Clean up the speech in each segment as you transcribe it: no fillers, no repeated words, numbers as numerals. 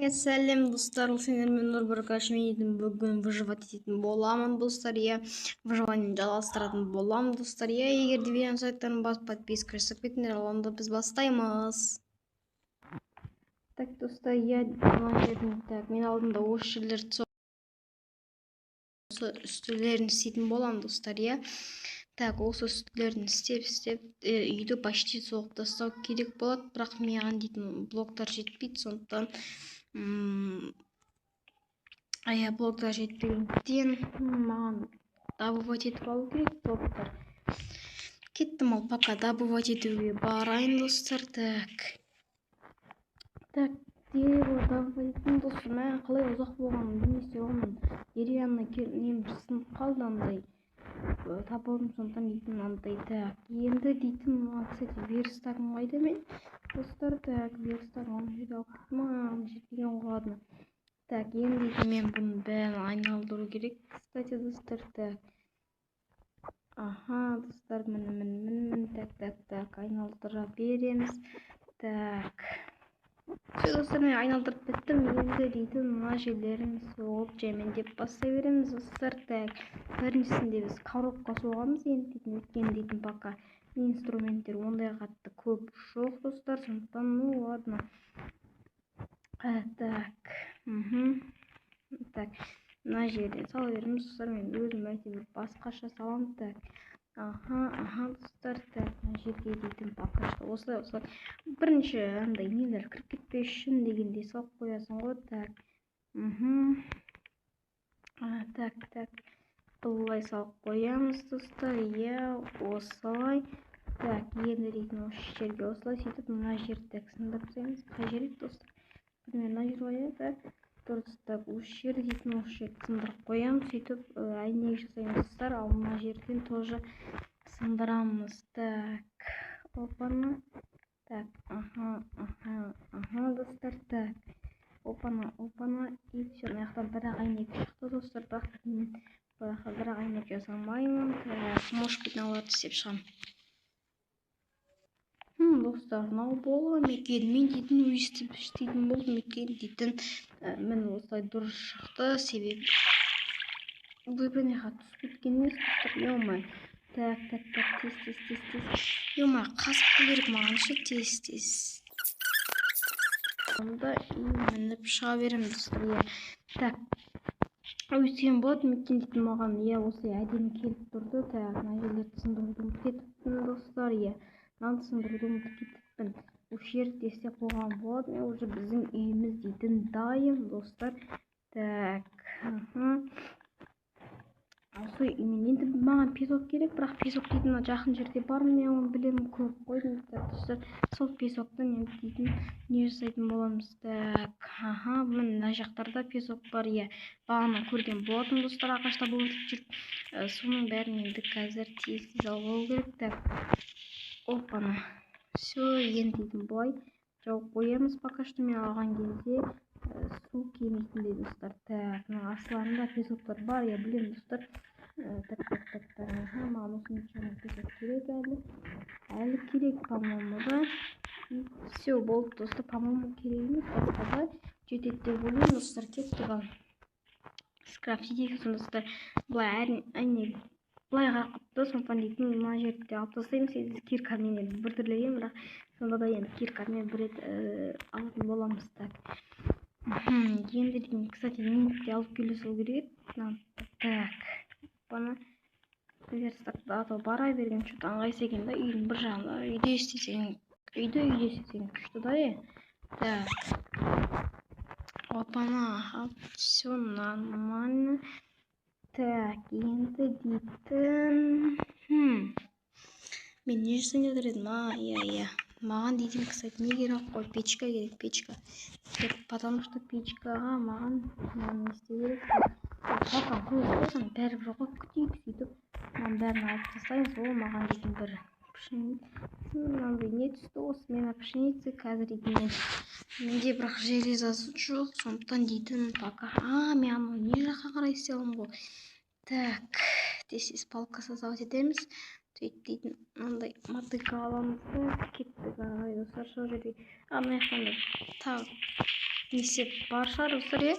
Сәлем, достар! Сендермен Нұрберкаш. Мен бүгін выживать ететін боламын, достар, иә, выживание жалғастыратын боламын, достар, иә. Егер де видеоның лайктарын басып, подписка жасап кетіңдер. Ал онда біз бастаймыз. Так, достар, иә, мына жерден, так, мен алдында осы жерлерді, осы үстелдерін істейтін боламын, достар, иә. Так, осы үстелдерін істеп істеп үйді почти соғып тастау керек болады, бірақ маған дейтін блоктар жетпейді. Сондықтан, иә, блоктар жетпегендіктен маған добывать етіп алу керек блоктар. Кеттім, ал пока добывать етуге барайын, достар. Так, так, дерево добывать еттім, достар. Мә, қалай ұзақ болғанын білмей отырмын. Деревянный нем сынып қалды, андай топорым, сондықтан дейтін андай. Так, енді дейтін, кстати, верстагым қайда мен, достар? Так, верстагым ана жерде алып кеттім, ана жерде ғой. Ладно, так, енді дейтін мен бұның бәрін айналдыру керек, кстати, достар. Так, аха, достар, міне, міне, міне, міне. Так, так, так, айналдыра береміз. Так, все, достар, мен айналдырып біттім. Енді дейтін мына жерлерін соғып, жаймендеп бастай береміз, достар. Так, біріншісінде біз коробка соғамыз енді дейтін, өйткені дейтін пока инструменттер ондай қатты көп жоқ, достар, сондықтан, ну ладно. Так, так, мына жерден сала береміз, достар. Мен өзім әйтеуір басқаша саламын. Так, аха, аха, достар. Так, мына жерге дейтін пока что осылай, осылай, бірінші андай нелер кіріп кетпес үшін дегендей салып қоясың ғой. Так, так, так, былай салып қоямыз, достар, иә, осылай. Так, енді дейтін осы жерге осылай, сөйтіп мына жерді, так, сындырып тастаймыз. Қай жер еді, достар? Примерно мына жер ғой, иә, да, дұрыс. Так, осы жер дейтін, осы жерді сындырып қоямыз, сөйтіп әйнек жасаймыз, достар. Ал мына жерден тоже сындырамыз. Так, опана, так, аха, аха, аха, достар. Так, опана, опана, и все. Мына жақтан бір ақ әйнек шықты, достар, бірақ мен бұл жақта бір ақ әйнек жасамаймын. Так, может быть, мыналарды істеп шығамын. Достар, мынау бола ма екен? Мен дейтін өйстіп істейтін болдым екен дейтін. Міне, осылай дұрыс шықты, себебі ойбай, түсіп кеткен емес, достар, е. Так, так, так, тез, тез, тез, тез, е, қазып керек маған ше, тез, тез. Онда и мініп шыға беремін, достар, иә. Так, өйтсем болады ма екен дейтін маған, иә, осылай әдемі келіп тұрды. Так, мына жерлерді сындыруды ұмытып кетіппін, достар, иә, мынаны сындыруды ұмытып кетіппін. Осы жерді істеп қойған болады. Міне, уже біздің үйіміз дейтін дайын, достар. Так, осы үймен енді маған песок керек, бірақ песок дейтін мына жақын жерде бар, мен оны білемін, көріп қойдым. Так, достар, сол песоктан енді дейтін не жасайтын боламыз? Так, аха, міне, мына жақтарда песок бар, иә, бағана көрген болатын, достар, ағашта болып жүріп. Соның бәрін енді қазір тез тез алып алу керек. Так, опана, все, енді дейтін былай жауып қоямыз пока что, мен алған кезде су келмейтіндей, достар. Так, мына астыларында песоктар бар, иә, білемін, достар. Так, так, так, так, аха, маған осыншама песок керек әлі, әлі керек, по моему, да. Все, болды, достар, по моему, керек емес, басқа да жетеді деп ойлаймын, достар. Кеттік, ал скрафтить етейік. Достар, былай әне былай қарап қалыпты, сондықтан дейтін мына жерді де алып тастаймыз. Енді киркамен енді біртүрлі екен, бірақ сонда да енді киркамен бір рет алатын боламыз. Так, енді дейтін, кстати, нені де алып келе салу керек еді. Так, бана верстакты, а то бара берген что то ыңғайсыз екен да. Үйдің бір жағында үйде істесең, үйде істесең күшті да, иә. Так, опана, все нормально. Так, енді дейтін мен не жасайын деп едім? А, иә, иә, маған дейтін, кстати, не керек қой? Печка керек, печка, потому что печкаға маған мынаны не істеу керек? Қалқан қойып қойсаң, бәрібір ғой, күтейік. Сөйтіп мынаның бәрін алып тастаймыз. Ол маған дейтін бір мынандай не түсті ғой, семена пшеницы. Қазір дейтін мен, менде бірақ железосы жоқ, сондықтан дейтін пока, а, мен анау не жаққа қарай істей аламын ғой. Так, тез тез палка создавать етеміз. Сөйтіп дейтін мынандай мотыга аламыз да, кеттік ары қарай, достар. Сол жерге, а, мына жақтан да тағы Несе бар шығар, достар, иә.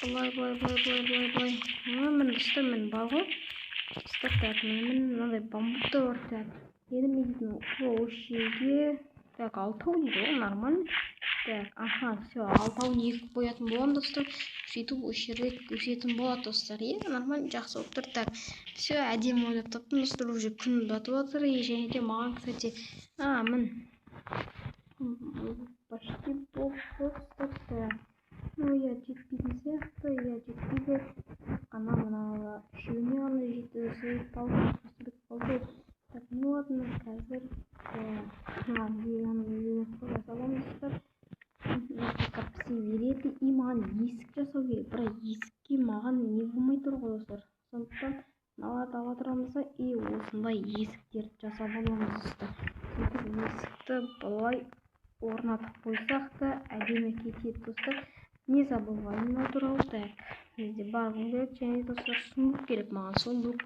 Былай, былай, былай, былай, былай, былай. Міне, достар, міне, бар ғой. Достар, так, міне, мынандай бамбук та бар. Так, енді мен дейтін осы жерге, так, алтау дейді ғой, нормально. Так, аха, все, алтауын егіп қоятын боламын, достар. Сөйтіп осы жерде өсетін болады, достар, иә, нормально, жақсы болып тұр. Так, все, әдемі ойлап таптым, достар, уже күн батып жатыр. И және де маған, кстати, міне, почти болды, достар. Так, ну, иә, жетпейтін сияқты, иә, жетпейді. Тек қана мына үшеуіне ғана жетті, достар, палка бітіп қалды. Так, ну ладно, қазір мына қоя саламыз, достар. Пока пісе береді. И маған есік жасау керек, бірақ есікке маған не болмай тұр ғой, достар. Сондықтан мыналарды ала тұрамыз да, и осындай есіктерді жасап аламыз, достар. Сөйтіп есікті былай орнатып қойсақ та, әдемі кетеді, достар. Не забываем мынау туралы. Так, бізде бар болу керек. Және, достар, сундук керек маған, сундук.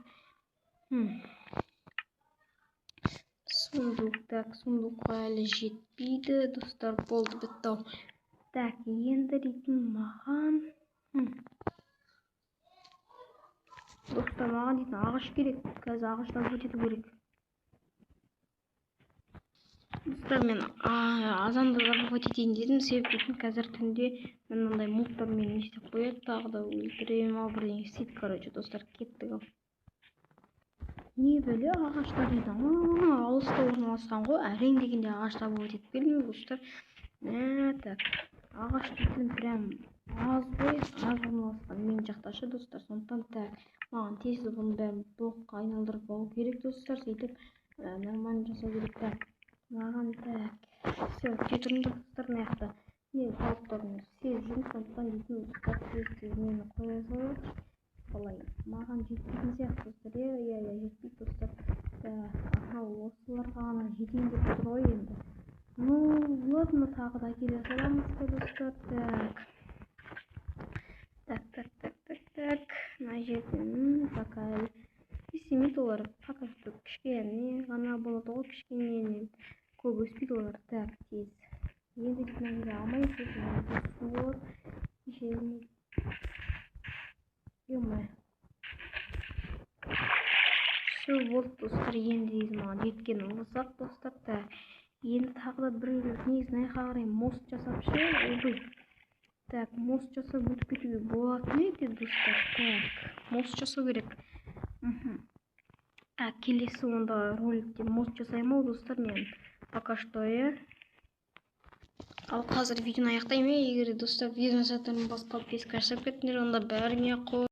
Сундук, так, сундукқа әлі жетпейді, достар, болды, бітті ау. Так, енді дейтін маған, достар, маған дейтін ағаш керек. Қазір ағаш добыть ету керек. Достар, мен азанда добывать етейін дедім, себебі дейтін қазір түнде мынандай мобтар мені не істеп қояды, тағы да өлтіре ма, бірдеңе істейді, короче, достар, кеттік ау. Не бәле, ағаштар дейді, алыста орналасқан ғой, әрең дегенде ағаш добывать етіп келдім, достар. Так, ағаш дейтін прям аз ғой, аз орналасқан мен жақта ше, достар. Сондықтан, так, маған тез бұның бәрін блокқа айналдырып алу керек, достар. Сөйтіп нормально жасау керек. Так, маған, так, все, күте тұрыңдар, достар. Мына жақта не тауықтарын сезіп жүрмін, сондықтан дейтін, достар, тез тез нені қоя салайықшы. Былай маған жетпейтін сияқты, достар, иә, иә, иә, жетпейді, достар. Так, аха, осыларға ғана жетейін деп тұр ғой енді. Ну ладно, тағы да әкеле саламыз, достар. Так, так, так, так, так, так, мына жерден пока әлі не істемейді олар, пока что кішкене ғана болады ғой, кішкене, көп өспейді олар. Так, тез енді мына жерге алмай, су болады. Ё-моё, все, болды, достар, енді деймін маған жеткен болсақ, достар. Так, енді тағы да бір негізі мына жаққа қарай мост жасап ше, ойбай, так, мост жасап өтіп кетуге болатын еді, достар. Так, мост жасау керек. А келесі онда роликте мост жасаймын ау, достар, мен пока что, иә. Ал қазір видеоны аяқтаймын. Егер, достар, видеоны сәтін басып, подписка жасап кеттіңдер, онда бәріңе қош.